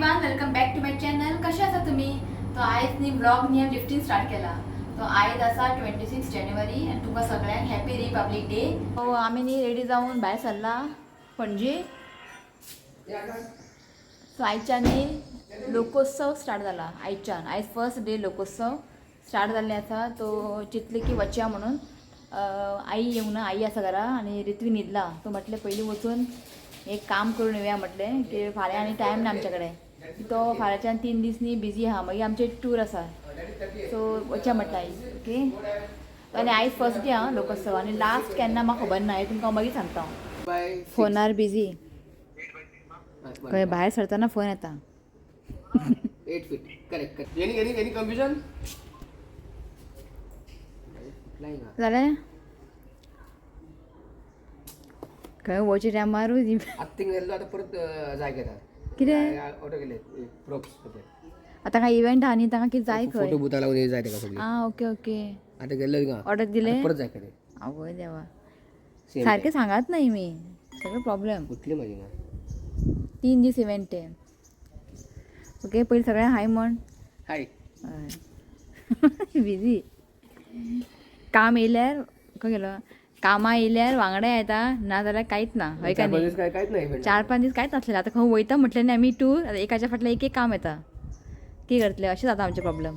Everyone, welcome back to my channel. कशे आसा तुमी? तो आयज न्ही ब्लॉग न्ही हांवें लिफ्टीन स्टार्ट केला. तो आयज आसा 26 जानेवारी आनी तुमकां सगळ्यांक हॅपी रिपब्लीक डे. सो आमी न्ही रेडी जावन भायर सरला पणजे. सो आयच्यान न्ही लोकोत्सव स्टार्ट जाला. आयच्यान आयज फर्स्ट डे लोकोत्सव स्टार्ट जाल्ले आसा. तो चिंतलें की वचया म्हणून. आई येवंक ना, आई आसा घरा आनी रित्वी न्हिदला. तो म्हटलें पयलीं वचून एक काम करून येवया म्हटलें की फाल्यां आनी टायम ना आमच्या कडेन. तो फाल्यांच्यान 3 दीस न्ही बिजी आहा, मागीर आमचें टूर आसा. सो वचया म्हटलें आयज. ओके, आनी आयज फर्स्ट डे आहा लोकोत्सव आनी लास्ट केन्ना म्हाका खबर ना, हें तुमकां मागीर सांगता हांव. फोनार बिजी, खंय भायर सरतना फोन येता. 8 feet. Correct, correct. Any confusion? जालें खंय वचचे टायमारूच. आत्ता गेल्लो, आतां परत जाय घेता. कितें? ऑर्डर केले प्रोप्स. आतां काय इव्हेंट आहा न्ही, तांकां कितें जाय खंय. फोटो बुथा लागून जाय ताका सगळी. आं, ओके ओके. आतां गेल्लो हिंगा. ऑर्डर दिले परत जाय कडेन. आवय देवा, सेम. सारकें सांगात न्ही मी, सगळें प्रॉब्लेम. कुठली माझी ना. 3 दीस इव्हेंट ते. ओके, पयलीं सगळ्यांक हाय म्हण. हाय. हय, बिजी काम येयल्यार खंय गेलो, कामां येयल्यार वांगडा येता, ना जाल्यार कांयच ना. हय काय 4-5 न्ही? दीस काय कांयच नाही event. 4-5 दीस कांयच नासलें. आतां खंय वयता म्हटलें न्ही आमी टूर, आतां एकाच्या फाटल्यान एक एक काम येता. कितें करतलें, अशें जाता आमचें प्रॉब्लम.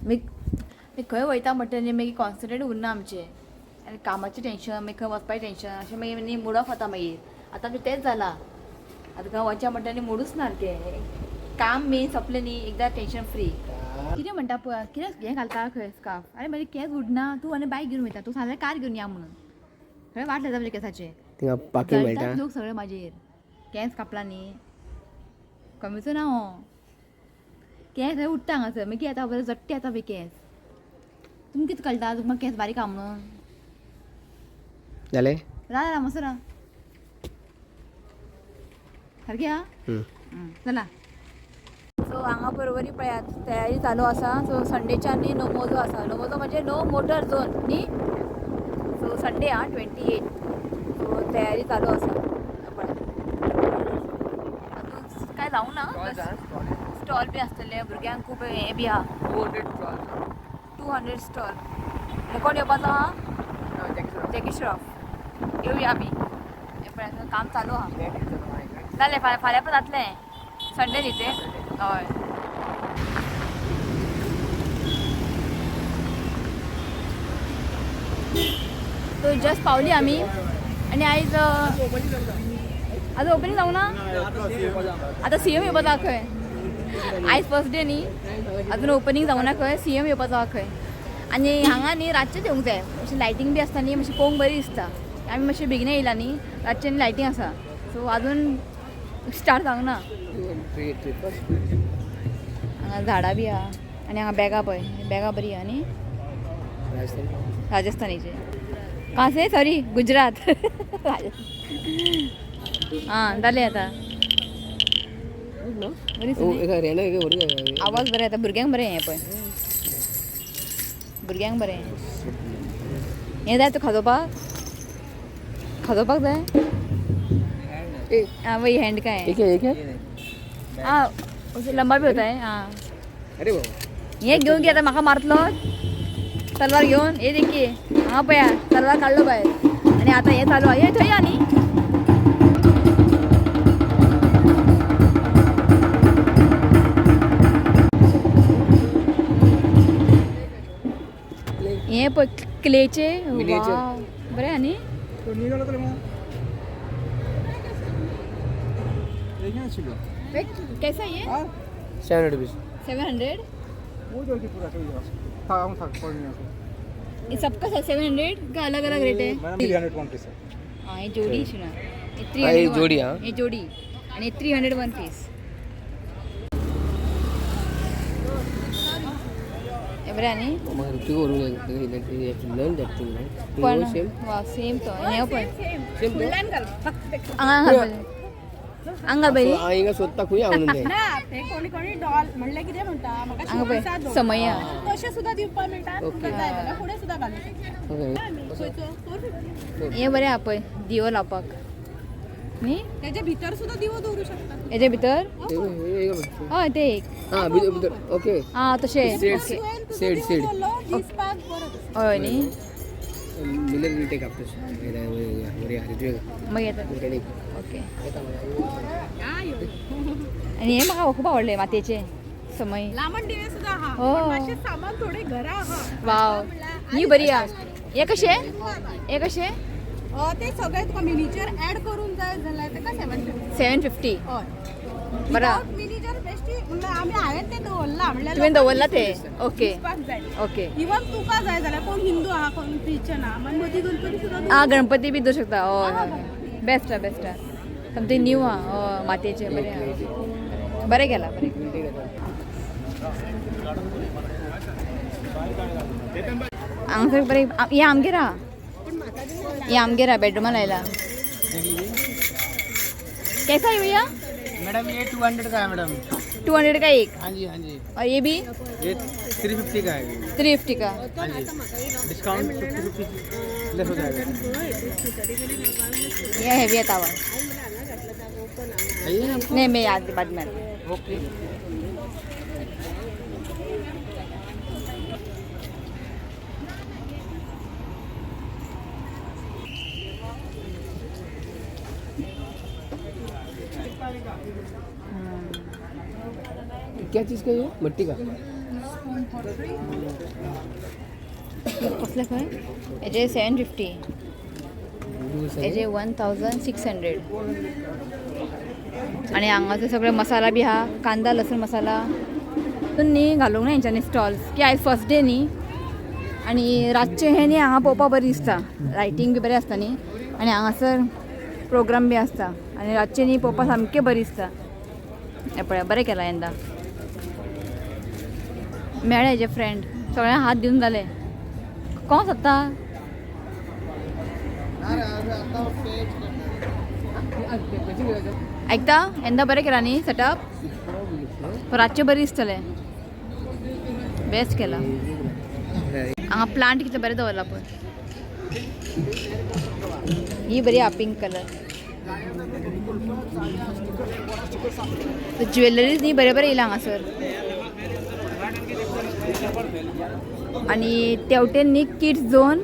मागीर खंय वयता म्हटलें न्ही मागीर कॉन्सन्ट्रेट उरना आमचें, आनी कामाचें टेंशन, मागीर खंय वचपाचें टेंशन, अशें मागीर न्ही मूड ऑफ जाता मागीर. आतां आमचें तेंच जालां. आतां खंय वचचें म्हटलें न्ही मुडूच ना सारकें. काम मेन सोंपलें न्ही एकदां टेंशन फ्री. कितें म्हणटा पळय, कितें हें घालता खंय स्कार्फ. आरे म्हजे केंस उडना, तूं आनी बायक घेवन वयता, तूं सांगलें कार घेवन या म्हणून. खंय वाट लायता म्हज्या केंसाचें. थिंगा पार्किंग मेळटा. जळटात लोक सगळे म्हाजेर. केंस कापला न्ही, कमीचो ना हो केंस खंय उडटा हांगासर. मागीर येता बरें जट्टे येता पळय केंस. तुमकां कितें कळटा, तुमकां केंस बारीक आहा म्हणून. जालें. रा रा मस्त रा सारकें आहा. चला. सो हांगा बरोबरी पळयात तयारी चालू आसा. सो संडेच्यान न्ही नोमोजो आसा. नोमोजो म्हणजे नो मोटर झोन न्ही. सो संडे आहा 28. सो तयारी चालू आसा. पळय अजून काय जावंक ना. स्टॉल बी आसतले, भुरग्यांक खूब हें बी आहा. 200 स्टॉल. कोण येवपाचो आहा? जॅकी श्रॉफ. येवया आमी. हें पळय काम चालू आहा. जालें, फाल्यां फाल्यां पण जातलें, संडे न्ही तें. हय, सो जस्ट पावली आमी. आनी आयज आतां ओपनींग जावंक ना, आतां सी एम येवपाचो आहा खंय. आयज फर्स्ट डे न्ही, अजून ओपनींग जावंक ना खंय, सी एम येवपाचो आहा खंय. आनी हांगा न्ही रातचेंच येवंक जाय, मातशें लायटींग बी आसता न्ही, मातशें पळोवंक बरी दिसता. आमी मातशें बेगीन येयला न्ही, रातचें न्ही लायटींग आसा. सो अजून स्टार्ट जावंक ना. हांगा झाडां बी आहा आनी हांगा बॅगां पळय, बॅगां बरी आहा न्ही. राजस्थानीचे कासे, सॉरी गुजरात. आं जालें आतां. बरी दिसता. आवाज बरें येता, भुरग्यांक बरें हें पळय, भुरग्यांक बरें हें जाय. तूं खाजोवपाक, खाजोवपाक जाय. हाँ वही हैंड का है. एक है, एक है. हाँ, उसे लंबा भी होता है. हाँ. अरे बाबा. हे घेऊन घे आता, म्हाका मारतलो तलवार घेवन. हे देखी हांगा पळया तलवार काडलो भायर आनी आतां हें चालू आहा. हे थंय आनी हे पळय क्लेचे. Miniature. बरें आहा न्ही. कैसा ये? 700 रुपीज. 700. ये सबका 700 का अलग अलग रेट है. हाँ, ये जोड़ी सुना. ये थ्री हाँ, ये हंड्रेड. जोड़ी, हाँ. ये जोड़ी आणि 301 पीस. बरें आनी. पण सेम. वा सेम तो हे पळय. सेम. हांगा घाल, हांगा घाल पयलीं. हिंगा सोदता खंय हांव न्हू. ना ते कोणी कोणी डॉल म्हणल्यार कितें म्हणटा म्हाका हांगा पळय शिवण सात समया. तशें सुद्दां दिवपाक मेळटा तुमकां जाय जाल्यार फुडें सुद्दां घालूं शकता. ओके. खंयचो 450. हे बरें आहा पळय दिवो लावपाक. न्ही. त्याच्या भितर सुद्धा दिवो दवरू शकता. हेजे भितर? हय, ते एक. हा, भितर भितर, ओके. आं, तशें. सेड. ओके. Said said. दिसपाक बरो दिसता. हय न्ही. Miller will take after. मागीर येता. ओके. आनी हे म्हाका खूब आवडले मातयेचे समय. लांबण दिवे सुद्धा आहा. हो. पण मातशें सामान थोडे घरा आहा. वाव, ही बरी आहा. हे कशें, हे कशें? ते सगळे तुका मिनिचर ऍड करून जाय जाल्यार तेका 750. 750. हय. बरं. मिनिचर बेश्टी म्हणल्यार आमी हांवें ते दवरला म्हणल्यार तुवें दवरला ते? ओके. दिसपाक जाय. ओके. इवन तुका जाय जाल्यार कोण हिंदू आहा, कोण क्रिश्चन आहा, मागीर मदीं गणपती सुद्दां. आं, गणपती बी दवरूं शकता. हय हय, बेस्ट आहा, बेस्ट आहा. समथींग न्यू आहा. हय, मातयेचें बरें आहा. बरें केलां, बरें. हांगासर बरें. हें आमगेर आहा, हें आमगेर आहा, बेडरुमा लायला. कैसा है भैया? मैडम, ये 200 का है मैडम. 200 का एक? हाँ जी, हाँ जी. और ये भी? ये 350 का है. 350 का? हाँ जी, डिस्काउंट 50 50 लेस हो जाएगा. ये हैवी है तावा. चाहिए आपको? नहीं, मैं याद बाद में. ओके. क्या चीज का ये? मट्टी का? कसले खंय हेजे 750, हेजे 1600. आनी हांगासर सगळे मसाला बी आहा, कांदा लसूण मसाला. तर न्ही घालूंक ना हेंच्यांनी स्टॉल्स की आयज फर्स्ट डे न्ही. आनी रातचें हें न्ही हांगा पळोवपाक बरें दिसता. लायटींग बी बरें आसता न्ही, आनी हांगासर प्रोग्राम बी आसता आनी रातचें न्ही पळोवपाक सामकें बरें दिसता. हें पळय, बरें केलां यंदा. मेळ्ळे हेजे फ्रेंड, सगळ्यांक हात दिवन जाले. कोण सोदता? आयकता, यंदा बरें केलां न्ही सेटअप? रातचें बरें दिसतलें. बेस्ट केलां. हांगा प्लांट कितलें बरें दवरलां पळय. ही बरी आहा पिंक कलर. ज्वेलरीज न्ही बरें बरें येयलां हांगासर. आनी तेवटेन न्ही किड्स झोन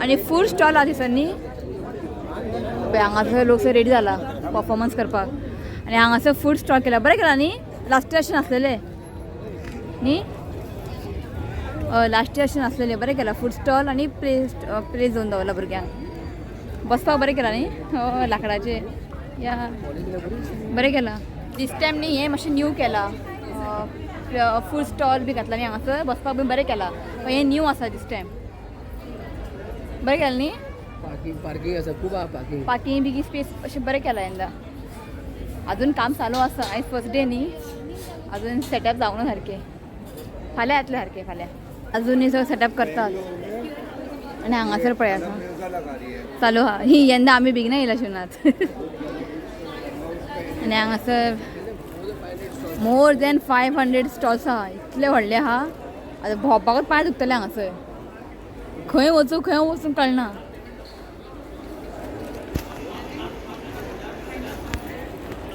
आनी फूड स्टॉल आहा थंयसर न्ही. पळय, हांगासर लोक रेडी जाला परफॉर्मन्स करपाक आनी हांगासर फूड स्टॉल केला. बरें केला न्ही? लास्ट इयर अशें नासलेलें न्ही. हय, लास्ट इयर अशें नासलेलें. बरें केलां. फूड स्टॉल आनी प्ले प्ले झोन दवरला भुरग्यांक बसपाक. बरें केलां न्ही? हय, लांकडाचें या बरें केलां. दीस टायम न्ही हें मातशें न्यू केलां. फूड स्टॉल बी घातला न्ही हांगासर बसपाक बी बरें केलां. पण हें न्यू आसा दीस टायम. बरें केलें न्ही? पार्किंग, पार्किंग आसा, खूब आहा पार्किंग. पार्किंग बिगी स्पेस अशें बरें केलां यंदा. अजून काम चालू आसा. आयज फर्स्ट डे न्ही, अजून सेटअप जावंक ना सारकें. फाल्यां येतलें सारकें फाल्यां. अजूनय सगळें सेटअप करतात. आनी हांगासर पळय आसा चालू आहा. ही यंदा आमी बेगीन येयला शिवनाथ. आनी हांगासर मोर दॅन 500 स्टॉल्स आहा. इतले व्हडले आहा, आतां भोंवपाकूच पांय दुखतले हांगासर. खंय वचूं खंय वचूं कळना.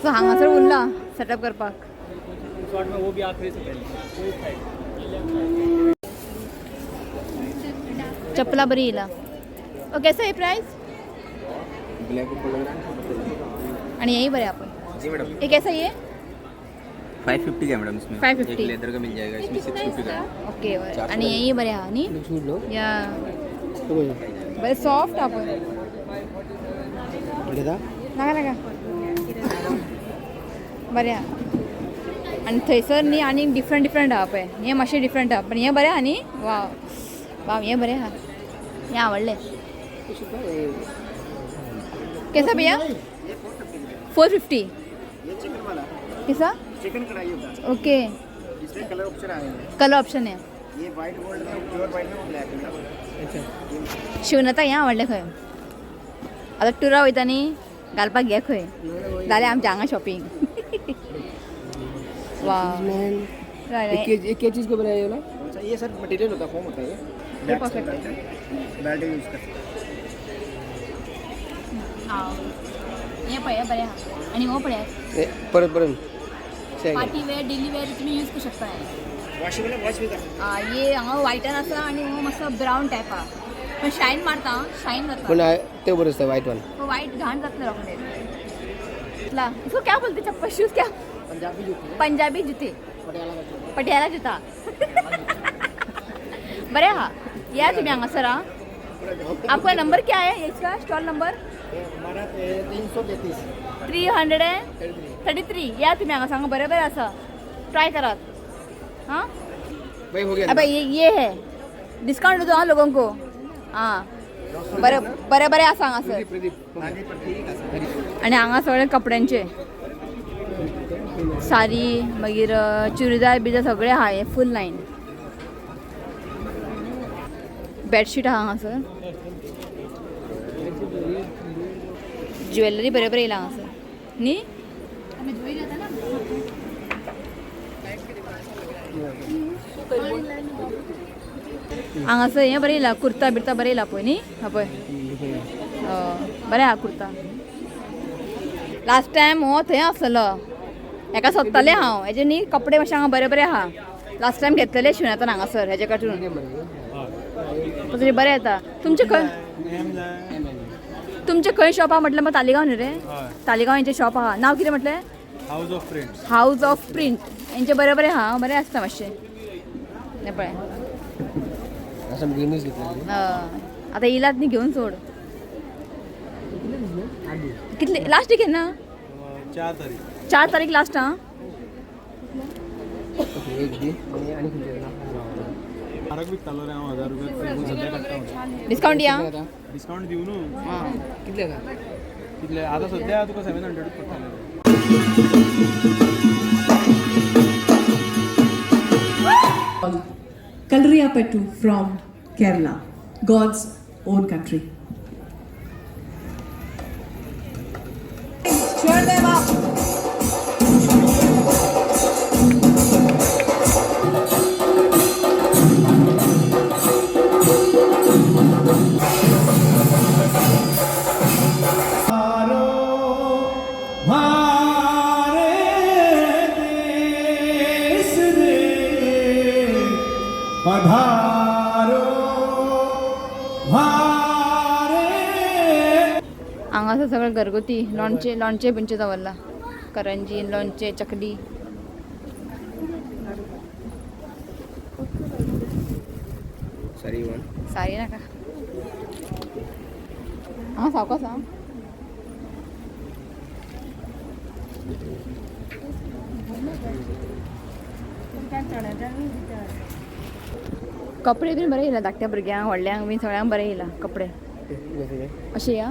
सो हांगासर उरला सेटअप करपाक. शॉर्ट में वो भी आखिरी से पहले वो साइड. चप्पला बरी येयला. कैसा आहे प्राइस? ब्लॅक ऊपर लग रहा है. आणि हेही बरे आपण. जी मैडम. हे कैसा ये? 550 का है मैडम इसमें. 550. एक लेदर का मिल जाएगा, इसमें 650 का है. ओके. आणि हेही बरे आहा न्ही? सूट लो. या, बरें सॉफ्ट आहा पळय. नाका नाका, बरें आहा. आनी थंयसर न्ही आनी डिफरंट डिफरंट आहा पळय. हें मातशें डिफरंट आहा, पण हें बरें आहा न्ही? वाव वाव, हें बरें आहा, हें आवडलें. कैसा भैया? 450. कैसा? चिकन कढ़ाई होता है. ओके. इसमें कलर ऑप्शन आएंगे. कलर ऑप्शन आहे. ये वाइट गोल्ड में, प्योर वाइट में, वो ब्लैक में. शिवनाथाक हें आवडलें खंय. आतां टुरा वयता न्ही, घालपाक घे खंय. जालें आमचें हांगा शॉपिंग. वा. एक क्या चीज का बनाया ये वाला? अच्छा, ये सर मटेरियल होता है, फोम होता है ये. ये perfect है. बेल्ट यूज कर सकते हैं. हे पळय, हे बरें आहा. आनी हो पळयात. हे, परत परत. पार्टी वेअर, डेली वेअर तुम्ही यूज करू शकता हे. वॉशेबल, वॉश बी कर. हे हांगा व्हायटान आसा आनी हो मातसो ब्रावन टायप आहा, पण शायन मारता, शायन जाता. पण ते बरं दिसता व्हाईट वन. तो व्हाईट घाण जातलं रोखडे. ला, इसको क्या बोलते? चप्पल, शूज क्या? पंजाबी जुते. पंजाबी जुते. पटियाला का. पटियाला जुता. बरे हा, या तुम्ही हांगासर. हा, आपका नंबर क्या है इसका, स्टॉल नंबर? हमारा 333. 333. या तुम्ही हांगा, सांगा बरें बरें आसा, ट्राय करात. हां. भाई, हो गया. अबे, ये है, डिस्काउंट दो हाँ लोगों को. हां, बरें बरें बरें आसा हांगासर. प्रदीप. आनी हांगा सगळे कपड्यांचे, सारी, मागीर चुडीदार बिदार सगळे आहा. हे फूल लायन बेडशीट आहा हांगासर. ज्वेलरी बरें बरें येयला हांगासर न्ही. आमी जोई जाता ना. हांगासर हें बरें येयला, कुर्ता बिर्ता बरें येयला पळय न्ही. हा पळय. बरें आहा कुर्ता. लास्ट टायम हो थंय आसलेलो, हेका सोदतालें हांव. हेजे न्ही कपडे मातशे हांगा बरे बरे आहा. लास्ट टायम घेतलेले शिवनाथान हांगासर हेजे कडसून, तरी बरें येता. तुमचे खंय, तुमचे खंय शॉप आहा म्हटलें? मग तालिगांव न्ही रे? तालिगांव हेंचें शॉप आहा. नांव कितें म्हटलें? House of prints. House of print. हेंचें बरें बरें आहा, बरें आसता मातशें. हें पळय. असं ग्रीनच घेतलं. आतां येयलात न्ही, घेवन सोड. कितले लास्ट केन्ना? 4 तारीख. 4 तारीख लास्ट आं. एक दी आणि आणि खंयचे? म्हारग विकतालो रे हांव 1000 रुपया, सद्या काडटा. डिस्कावंट दिया. डिस्कावंट दिवन न्हू. कितले आसा? कितले आतां सद्या तुका 700 पडटले. Kalaripayattu from Kerala, God's own country. Cheer them up. पधारो म्हारे. हांगासर सगळें घरगुती लोणचें, लोणचें बिणचें दवरलां, करंजी, लोणचें, चकली. सारी वन. सारी नाका. हांगा सावकास आं. कपडे बीन बरे येयला, धाकट्या भुरग्यांक, व्हडल्यांक बीन सगळ्यांक बरे येयला कपडे. अशें या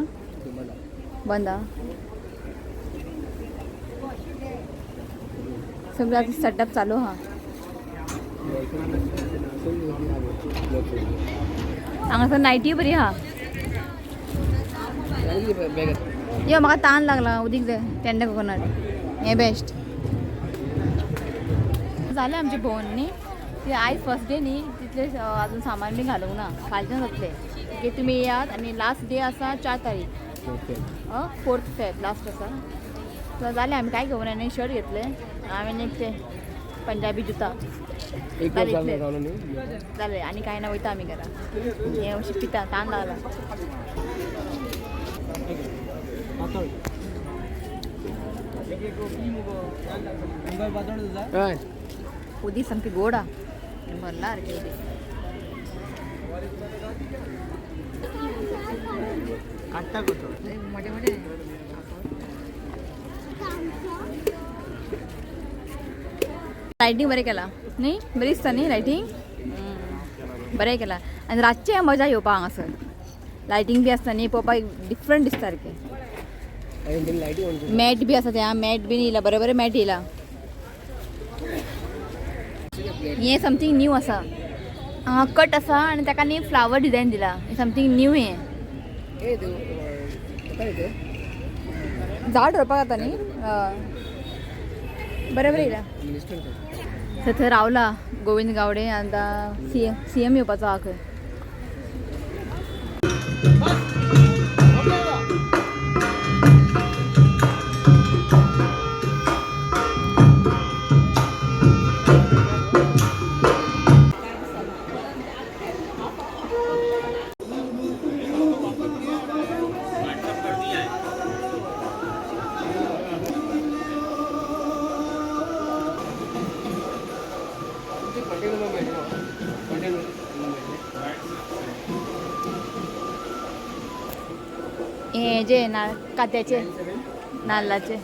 बंद आहा सगळं. आतां सेटअप चालू आहा. हांगासर नायटी बरी आहा. बॅग. यो, म्हाका तान लागला, उदीक जाय. टेंडर कोकोनट हें बेस्ट. जालें आमचें भोंवन न्ही. ते आयज फर्स्ट डे न्ही, तितलें अजून सामान बी घालूंक ना. फालच्यान जातलें की तुमी येयात. आनी लास्ट डे आसा 4 तारीख, 4 फेब लास्ट आसा. सो जालें, आमी कांय घेवना न्ही. शर्ट घेतले हांवें एक, ते पंजाबी जुता. एक जालें. वर्स इतलें. जालो न्ही. जालें, आनी कांय ना. वयता आमी घरा, हें अशें पिता, तान लागला. पातळ. हय. उदीक सामकी गोड आहा, भरला सारकें उदीक. काडटा करतो. मोठे मोठे. लायटींग बरें केला न्ही, बरी दिसता न्ही लायटींग. बरें केला. आनी रातचें मजा येवपा हांगासर, लायटींग बी आसता न्ही, पळोवपाक डिफरंट दिसता सारकें. आणि तेणी लायटी ऑन. मॅट बी आसा त्या, मॅट बीन येयला, बरें बरें मॅट येयला. हें समथींग न्यू आसा. हांगा कट आसा आनी ताका न्ही फ्लावर डिजायन दिला. समथींग न्यू हें. ए देव, काय ते? झाड रोवपाक जाता न्ही. हय, बरें बरें येयला. मिनिस्टर. थंय थंय रावला गोविंद गावडे. आतां सी सी एम येवपाचो आहा खंय. हे जे ना कात्याचे नाल्लाचे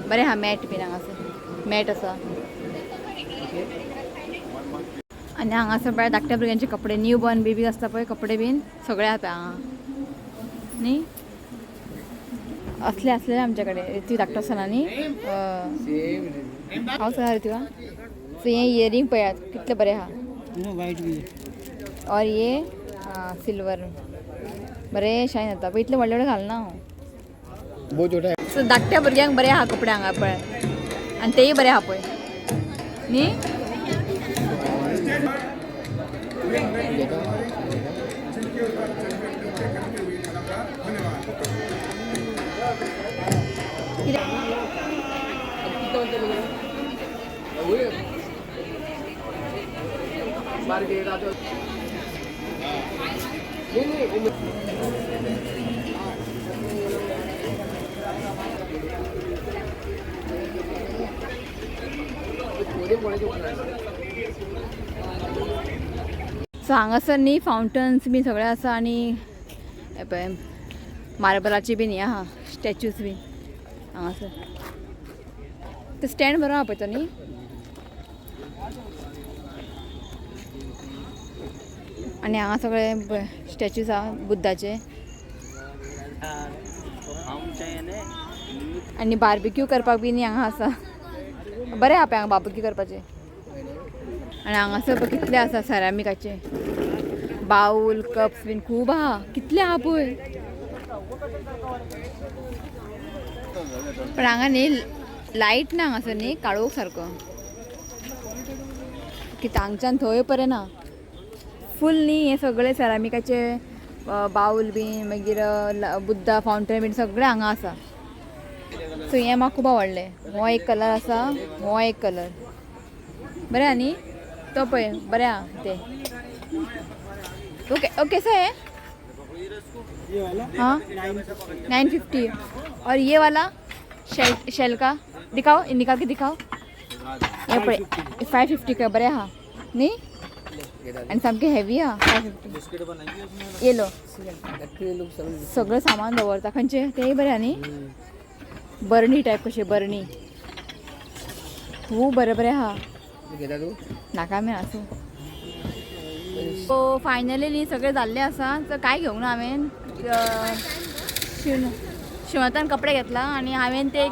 बरें आहा मॅट बीन हांगासर मॅट आसा. आनी हांगासर पळय धाकट्या भुरग्यांचे कपडे, न्यू बॉर्न बेबी आसता पळय कपडे बीन सगळे आहा हांगा न्ही. असले आसलेले आमच्या कडेन ती धाकटो आसतना न्ही. हांव सांगा ऋतिवा. सो हे इयरींग पळयात कितले बरे आहा. वाइट भी है. और ये सिल्वर बरे शायन जाता, पण इतले व्हडले व्हडले घालना हांव. बहुत छोटा है. सो धाकट्या भुरग्यांक बरे आहा कपडे हांगा पळय, आनी तेय बरे आहा पळय न्ही. बार के रात. नहीं नहीं, वो सो हांगासर न्ही फावंटन्स बीन सगळे आसा आनी हे पळय मार्बलाचे बीन हे आहा स्टॅच्यूज बीन हांगासर. तो स्टँड बरो आहा पळय तो न्ही. आनी हांगा सगळे स्टॅच्यूज आहा बुद्धाचे. आनी बार्बिक्यू करपाक बीन हांगा आसा, बरें आहा पळय हांगा बार्बिक्यू करपाचें. आनी हांगासर पळय कितले आसा सेरामिकाचे बाउल कप्स बीन खूब आहा, कितले आहा पळय. पण हांगा न्ही लायट ना हांगासर न्ही, काळोख सारको की हांगच्यान थंय पर्यंत ना फूल न्ही. हे सगळे सेरामिकाचे बाउल बीन, मागीर बुद्धा फावंटन बीन सगळें हांगा आसा. सो हें म्हाका खूब आवडलें. हो एक कलर आसा, हो एक कलर बरें आहा न्ही. तो पळय बरें आहा ते. ओके ओके सर है. ये वाला हाँ 950. और ये वाला शेल शेल का दिखाओ, ये निकाल के दिखाओ. हे पळय 550 का बरें आहा न्ही, आनी सामकें हेवी आहा 550. ये लो सगळं सामान दवरता खंयचें तेंय बरें आहा न्ही. बरणी टायप कशें, बरणी खूब बरें बरें आहा. घेता तू? नाका मी आसूं. सो फायनली न्ही सगळें जाल्लें आसा. तर कांय घेवंक ना हांवें. शिवनाथान कपडे घेतला आनी हांवें ते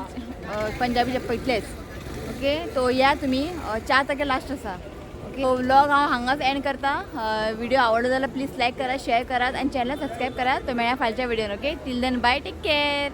पंजाबी पळयतलेच. ओके तो या तुमी 4 तारखे लास्ट आसा. ओके व्लॉग हांव हांगाच एंड करता. व्हिडिओ आवडलो जाल्यार प्लीज लायक करात, शेअर करात आनी चॅनल सबस्क्रायब करात. तो मेळ्या फालच्या व्हिडियोन. Okay till then bye, take care.